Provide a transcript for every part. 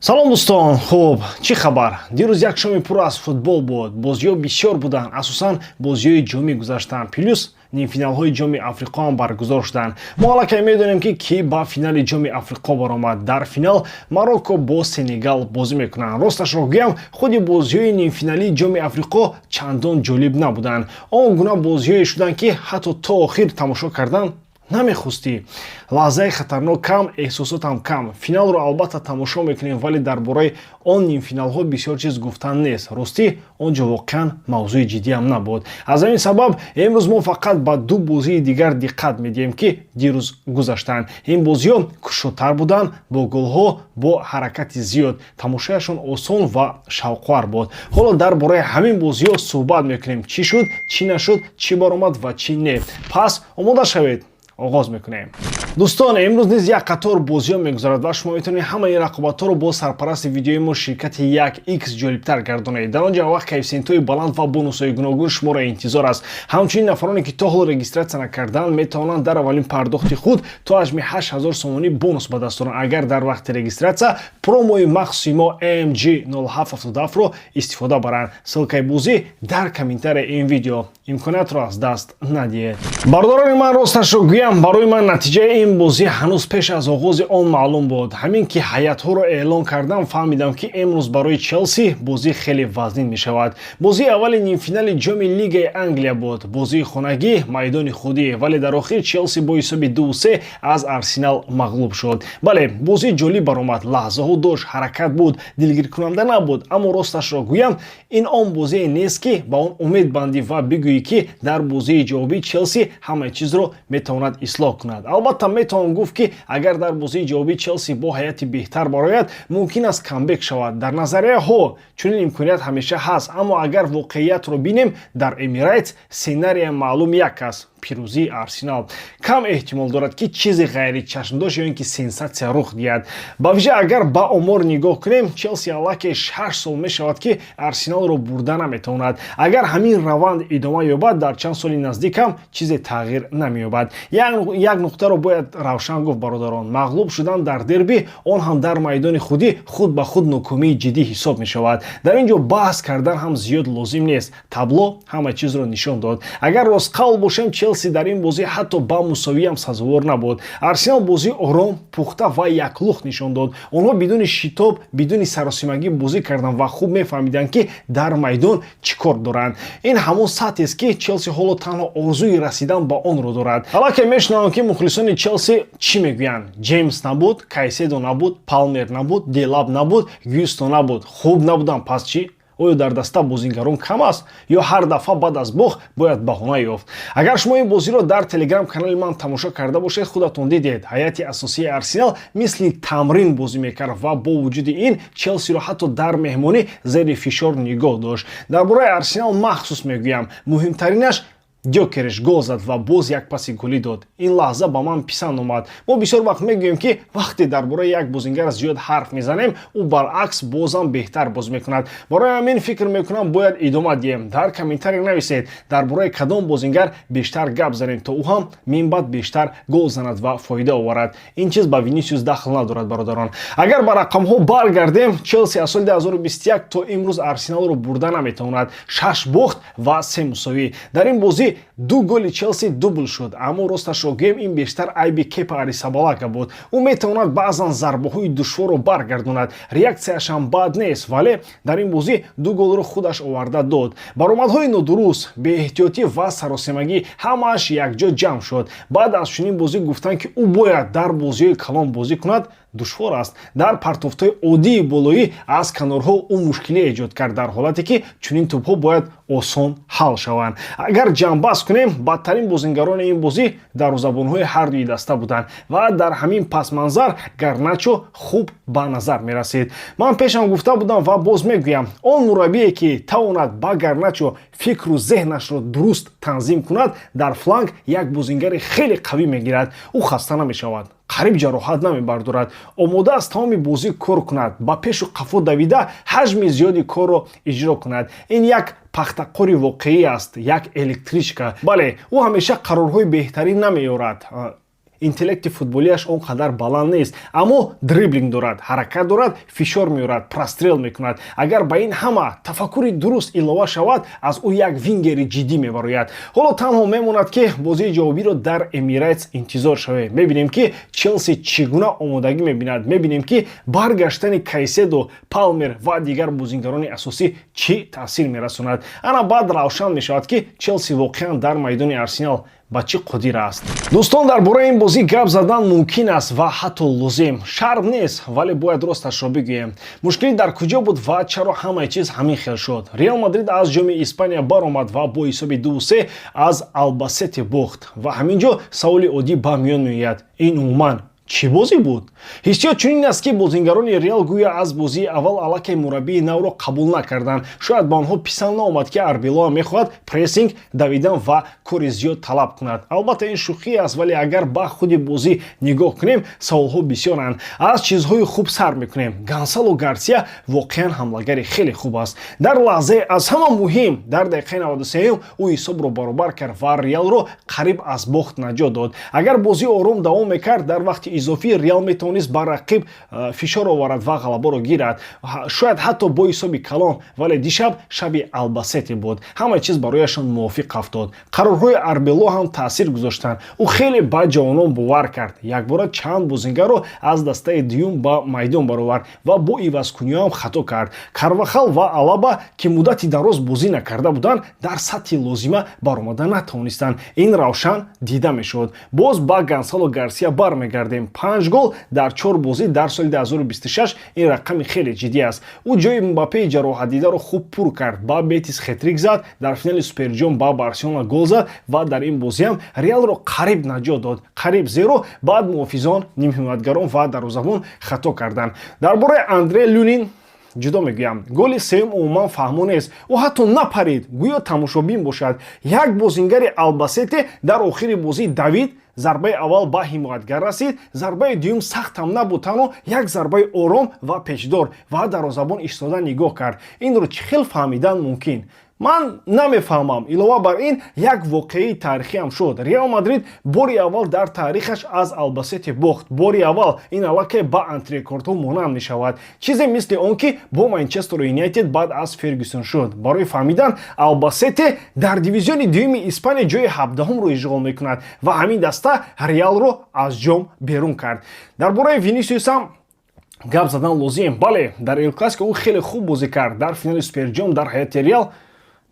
Салом, дӯстон! Хуб, чӣ хабар? Дирӯз як шоми пур аз футбол буд. Бозиҳо бисёр буданд, асосан бозиҳои ҷомӣ гузаштанд, плюс нимфиналҳои Ҷоми Африқо ҳам баргузор шуданд. Мо аллакай медонем, ки кӣ ба финали Ҷоми Африқо баромад. Дар финал Марокко бо Сенегал бозӣ мекунанд. Росташро гӯям, худи бозиҳои нимфиналии Ҷоми Африқо чандон ҷолиб набуданд. Он гуна бозиҳое шуданд, ки ҳатто то охир тамошо кардан намехостӣ. Лаҳзаи хатарнок кам, эҳсосотам кам. Финалро албатта тамошо мекунем, вале дар бораи он нимфиналҳо бисёр чиз гуфтан нест. Ростӣ, он ҷо воқеан мавзӯи ҷиддиам набуд. Аз ҳамин сабаб имрӯз мо фақат ба ду бозии дигар диққат медиҳем, ки дирӯз гузаштанд. Ин бозиҳо кушодтар буданд, бо голҳо, бо ҳаракати зиёд, тамошояшон осон ва шавқовар буд. Ҳоло дар бораи ҳамин бозиҳо суҳбат мекунем: чӣ шуд, чӣ нашуд, чӣ баромад ва чӣ не. Пас омода шавед, оғоз мекунем. Дӯстон, имрӯз низ як қатор бозиҳо мегузарад ва шумо метавонед ҳамаи ин рақобатҳоро бо сарпарасти видеои мо, ширкати як X, ҷолибтар гардонед. Дар он ҷо вақт коэффисиентҳои баланд ва бонусҳои гуногун шуморо интизор аст. Ҳамчунин нафароне, ки то ҳол регистрация накарданд, метавонанд дар аввалин пардохти худ то ҳаҷми 8000 сомонӣ бонус ба даст оранд, агар дар вақти регистрация промои махсуси мо MG 0777-ро истифода баранд. Ссылкаи бозӣ дар комментарияи ин видео. Имкониятро аз даст надиҳед. Бародарони ман, росташро гӯям, барои ман натиҷаи ин бозӣ ҳанӯз пеш аз оғози он маълум буд. Ҳамин ки ҳайатҳоро эълон кардам, фаҳмидам, ки имрӯз барои Челси бозӣ хеле вазнин мешавад. Бозии аввали нимфинали Ҷоми Лигаи Англия буд, бозии хонагӣ, майдони худӣ, вале дар охир Челси бо ҳисоби 2-3 аз Арсенал мағлуб шуд. Бале, бозӣ ҷолиб баромад, лаҳзаҳо дошт, ҳаракат буд, дилгиркунанда набуд, аммо росташро гӯям, ин он бозие нест, ки ба он умед бандӣ ва бигӯӣ, ки дар бозии ҷавобӣ Челси ҳамаи чизро метавонад ислоҳ кунад. Албатта, метавон гуфт, ки агар дар бозии ҷавобии Челси бо ҳайати беҳтар барояд, мумкин аст камбек шавад. Дар назарияҳо чунин имконият ҳамеша ҳаст, аммо агар воқеиятро бинем, дар Эмирейтс сценария маълум як аст: пирӯзии Арсенал. Кам эҳтимол дорад, ки чизи ғайричашмдошт ё ин ки сенсатсия рух диҳад. Ба вижа агар ба омор нигоҳ кунем, Челси аллакай 6 сол мешавад, ки Арсеналро бурда наметавонад. Агар ҳамин раванд идома ёбад, дар чанд соли наздик ҳам чизе тағйир намеёбад. Як нуқтаро бояд равшан гуфт, бародарон: мағлуб шудан дар дерби, он ҳам дар майдони худӣ, худ ба худ нокомии ҷиддӣ ҳисоб мешавад. Дар ин ҷо баҳс кардан ҳам зиёд лозим нест, табло ҳама чизро нишон дод. Агар ростқавл бошем, Челси дар ин бозӣ ҳатто ба мусовиам сазовор набуд. Арсенал бозии ором, пухта ва яклухт нишон дод. Онҳо бидуни шитоб, бидуни саросимагӣ бозӣ карданд ва хуб мефаҳмиданд, ки дар майдон чӣ кор доранд. Ин ҳамон сатҳест, ки Челси ҳоло танҳо орзуи расидан ба онро дорад. Аллакай мешунавам, ки мухлисони Челси чӣ мегӯянд: Ҷеймс набуд, Кайседо набуд, Палмер набуд, Делап набуд, Гюсто набуд, хуб набуданд, пас чӣ? Оё дар даста бозингарон кам аст ё ҳар дафъа баъд аз бохт бояд баҳона ёфт? Агар шумо ин бозиро дар телеграм канали ман тамошо карда бошед, худатон дидед: ҳайати асосии Арсенал мисли тамрин бозӣ мекард ва бо вуҷуди ин Челсиро ҳатто дар меҳмонӣ зери фишор нигоҳ дошт. Дар бораи Арсенал махсус мегӯям: муҳимтаринаш, Гёкереш гол зад ва боз як паси голӣ дод. Ин лаҳза ба ман писанд омад. Мо бисёр вақт мегӯем, ки вақте дар бораи як бозингар зиёд ҳарф мезанем, ӯ баръакс бозам беҳтар боз мекунад. Барои ҳамин фикр мекунам, бояд идома диҳем. Дар комментария нависед, дар бораи кадом бозингар бештар гап занем, то ӯ ҳам минбаъд бештар гол занад ва фоида оварад. Ин чиз ба Винисиус дахл надорад, бародарон. Агар ба рақамҳо баргардем, Челси аз соли 2021 то имрӯз Арсеналро бурда наметавонад: шаш бохт ва се мусовӣ. Дар ин бозӣ ду голи Челси дубл шуд, аммо росташро гӯем, ин бештар айби Кепа Арисабалага буд. Ӯ метавонад баъзан зарбаҳои душворро баргардонад, реаксияшам бад нест, вале дар ин бозӣ ду голро худаш оварда дод. Баромадҳои нодуруст, беэҳтиётӣ ва саросемагӣ ҳамааш якҷо ҷамъ шуд. Баъд аз чунин бозӣ гуфтанд, ки ӯ бояд дар бозиҳои калон бозӣ кунад, душвор аст. Дар партофтҳои оддии болоӣ аз канорҳо ӯ мушкилӣ эҷод кард, дар ҳолате ки чунин тӯбҳо бояд осон ҳал шаванд. Агар ҷамъбаст кунем, бадтарин бозингарони ин бозӣ дарвозабонҳои ҳардуи даста буданд ва дар ҳамин пасманзар Гарначо хуб ба назар мерасид. Ман пешам гуфта будам ва боз мегӯям: он мураббие, ки тавонад ба Гарначо фикру зеҳнашро дуруст танзим кунад, дар фланг як бозингари хеле қавӣ мегирад. Ӯ хаста намешавад, қариб ҷароҳат намебардорад, омода аст тамоми бозӣ кор кунад, ба пешу қафо давида ҳаҷми зиёди корро иҷро кунад. Ин як пахтақори воқеӣ аст, як электричка. Бале, ӯ ҳамеша қарорҳои беҳтарин намеёрад. Интеллекти футболиаш он қадар баланд нест, аммо дриблинг дорад, ҳаракат дорад, фишор меорад, прострел мекунад. Агар ба ин ҳама тафаккури дуруст илова шавад, аз ӯ як вингери ҷиддӣ мебарояд. Ҳоло танҳо мемонад, ки бозии ҷавобиро дар Эмирейтс интизор шавем. Мебинем, ки Челси чӣ гуна омодагӣ мебинад. Мебинем, ки баргаштани Кайседо, Палмер ва дигар бозингарони асосӣ чӣ таъсир мерасонад. Ана баъд равшан мешавад, ки Челси воқеан дар майдони Арсенал ба чӣ қодир аст. Дӯстон, дар бораи ин бозӣ гап задан мумкин аст ва ҳатто лозим. Шарм нест, вале бояд росташро бигӯем. Мушкилӣ дар куҷо буд ва чаро ҳамаи чиз ҳамин хел шуд? Реал Мадрид аз Ҷоми Испания баромад ва бо ҳисоби 2-3 аз Албасете бохт. Ва ҳамин ҷо саволи оддӣ ба миён меояд: ин умуман чӣ бозӣ буд? Ҳиссиёт чунин аст, ки бозингарони Реал гӯё аз бозии аввал аллакай мураббии навро қабул накарданд. Шояд ба онҳо писанд наомад, ки Арбелоа мехоҳад прессинг, давидан ва кори зиёд талаб кунад. Албатта, ин шӯхӣ аст, вале агар ба худи бозӣ нигоҳ кунем, саволҳо бисёранд. Аз чизҳои хуб сар мекунем. Гонсало Гарсия воқеан ҳамлагари хеле хуб аст. Дар лаҳзаи аз ҳама муҳим, дар дақиқаи 93, ӯ ҳисобро баробар кард ва Реалро қариб аз бохт наҷот дод. Агар бозӣ ором давом мекард, дар вақти изофӣ Реал метавонист ба рақиб фишор оварад ва ғалабаро гирад, шояд ҳатто бо ҳисоби калон. Вале дишаб шаби Албасете буд. Ҳама чиз барояшон мувофиқ афтод. Қарорҳои Арбело ҳам таъсир гузоштанд. Ӯ хеле ба ҷавонон бовар кард, якбора чанд бозингарро аз дастаи дуюм ба майдон баровард ва бо ивазкуниҳо ҳам хато кард. Карвахал ва Алаба, ки муддати дароз бозӣ накарда буданд, дар сатҳи лозима баромада натавонистанд. Ин равшан дида мешуд. Боз ба Гонсало Гарсия бармегардем. Панҷ гол дар чор бозӣ дар соли 2026, ин рақами хеле ҷиддӣ аст. Ӯ ҷои Мбаппеи ҷароҳатдидаро хуб пур кард. Ба Бетис хетрик зад, дар финали Суперҷом ба Барселона гол зад ва дар ин бозиам Реалро қариб наҷот дод. Қариб, зеро баъд муҳофизон, нимҳимоятгарон ва дарвозабон хато карданд. Дар бораи Андре Люнин ҷудо мегӯям. Голи сеюм умуман фаҳмо нест. Ӯ ҳатто напарид, гӯё тамошобин бошад. Як бозингари Албасете дар охири бозӣ давид, зарбаи аввал ба ҳимоятгар расид, зарбаи дуюм сахтам набуд, танҳо як зарбаи ором ва печдор, ва дарвозабон истода нигоҳ кард. Инро чӣ хел фаҳмидан мумкин, ман намефаҳмам. Илова бар ин, як воқеаи таърихиам шуд: Реал Мадрид бори аввал дар таърихаш аз Албасете бохт. Бори аввал. Ин аллакай ба антирекордҳо монанд мешавад, чизе мисли он ки бо Манчестер Юнайтед баъд аз Фергюсон шуд. Барои фаҳмидан, Албасете дар дивизиони дуюми Испания ҷои 17-умро ишғол мекунад ва ҳамин даста Реалро аз ҷом берун кард. Дар бораи Винисиус ҳам гап задан лозим. Бале, дар Эл Классико ӯ хеле хуб бозӣ кард. Дар финали Суперҷом дар ҳайати Реал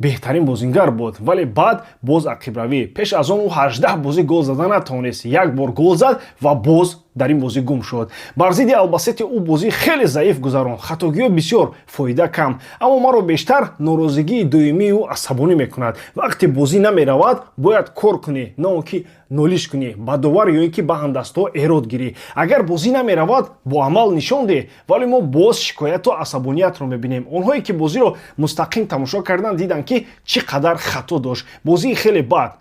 беҳтарин бозингар буд, вале баъд боз ақибравӣ. Пеш аз он ӯ 18 бозӣ гол зада натавонист. Як бор гол зад ва боз дар ин бозӣ гум шуд. Бар зидди Албасете ӯ бозӣ хеле заиф гузаронд. Хатогиҳо бисёр, фоида кам. Аммо маро бештар норозигии доимии ӯ асабонӣ мекунад. Вақте бозӣ намеравад, бояд кор кунӣ, на он ки нолиш кунӣ ба довар ё ин ки ба ҳамдастҳо эрод гирӣ. Агар бозӣ намеравад, бо амал нишон деҳ. Вале мо боз шикояту асабониятро мебинем. Онҳое ки бозиро мустақим тамошо карданд, диданд, ки чӣ қадар хато дошт. Бозии хеле бад.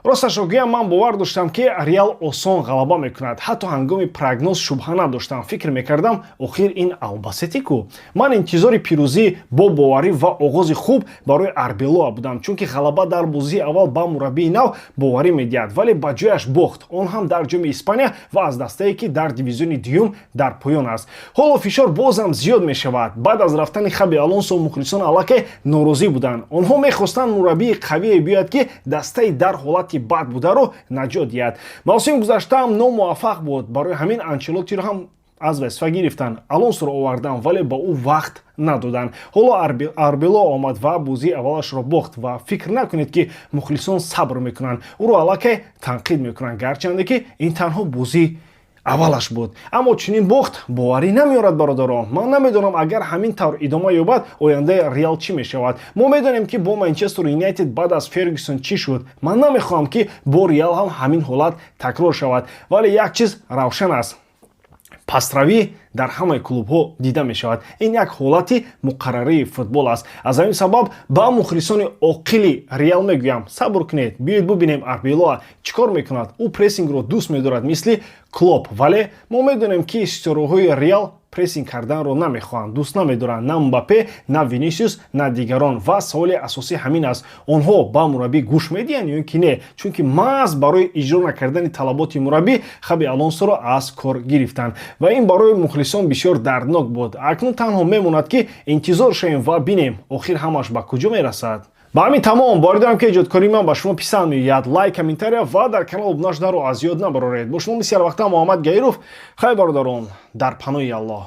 Росташро гӯям, ман бовар доштам, ки Реал осон ғалаба мекунад. Ҳатто ҳангоми прогноз шубҳа надоштам. Фикр мекардам, охир ин Албасете ку. Ман интизори пирӯзӣ бо боварӣ ва оғози хуб барои Арбелоа будам, чунки ғалаба дар бозии аввал ба мураббии нав боварӣ медиҳад. Вале ба ҷояш бохт, он ҳам дар Ҷоми Испания ва аз дастае, ки дар дивизиони дуюм дар поён аст. Ҳоло фишор бозам зиёд мешавад. Баъд аз рафтани Хаби Алонсо мухлисон аллакай норозӣ буданд. Онҳо мехостанд мураббии қавие биёяд, ки дастаи дар ҳолати бад бударо наҷот диҳад. Мавсими гузаштаам номуваффақ буд. Барои ҳамин Анчелотиро ҳам аз вазифа гирифтанд, Алонсоро оварданд, вале ба ӯ вақт надоданд. Ҳоло Арбело омад ва бозии аввалашро бохт. Ва фикр накунед, ки мухлисон сабр мекунанд. Ӯро аллакай танқид мекунанд, гарчанде ки ин танҳо бозии аввалаш буд. Аммо чунин бохт боварӣ намеорад. Бародарон, ман намедонам, агар ҳамин тавр идома ёбад, ояндаи Реал чӣ мешавад. Мо медонем, ки бо Манчестер Юнайтед баъд аз Фергюсон чӣ шуд. Ман намехоҳам, ки бо Реал ҳам ҳамин ҳолат такрор шавад. Вале як чиз равшан аст: пастравӣ дар ҳамаи клубҳо дида мешавад. Ин як ҳолати муқаррарии футбол аст. Аз ҳамин сабаб ба мухлисони оқили Реал мегӯям: сабр кунед, биёед бубинем, Арбелоа чӣ кор мекунад. Ӯ прессингро дӯст медорад, мисли Клоп, вале мо медонем, ки ситораҳои Реал Прессинг карданро намехоҳанд, дӯст намедоранд на Мбаппе, на Винисиус, на дигарон. Ва саволи асосӣ ҳамин аст: онҳо ба мураббӣ гӯш медиҳанд ё ки не? Чунки маҳз барои иҷро накардани талаботи мураббӣ Хаби Алонсоро аз кор гирифтанд ва ин барои мухлисон бисёр дарднок буд. Акнун танҳо мемонад, ки интизор шавем ва бинем, охир ҳамаш ба куҷо мерасад. Ба ҳамин тамом. Боварӣ дорам, ки эҷодкории ман ба шумо писанд меояд. Лайк, комментария ва дар канал обуна шуданро аз ёд набароред. Бо шумо мисли ҳар вақта Муҳаммад Гаиров. Хайр, бародарон, дар паноҳи Аллоҳ.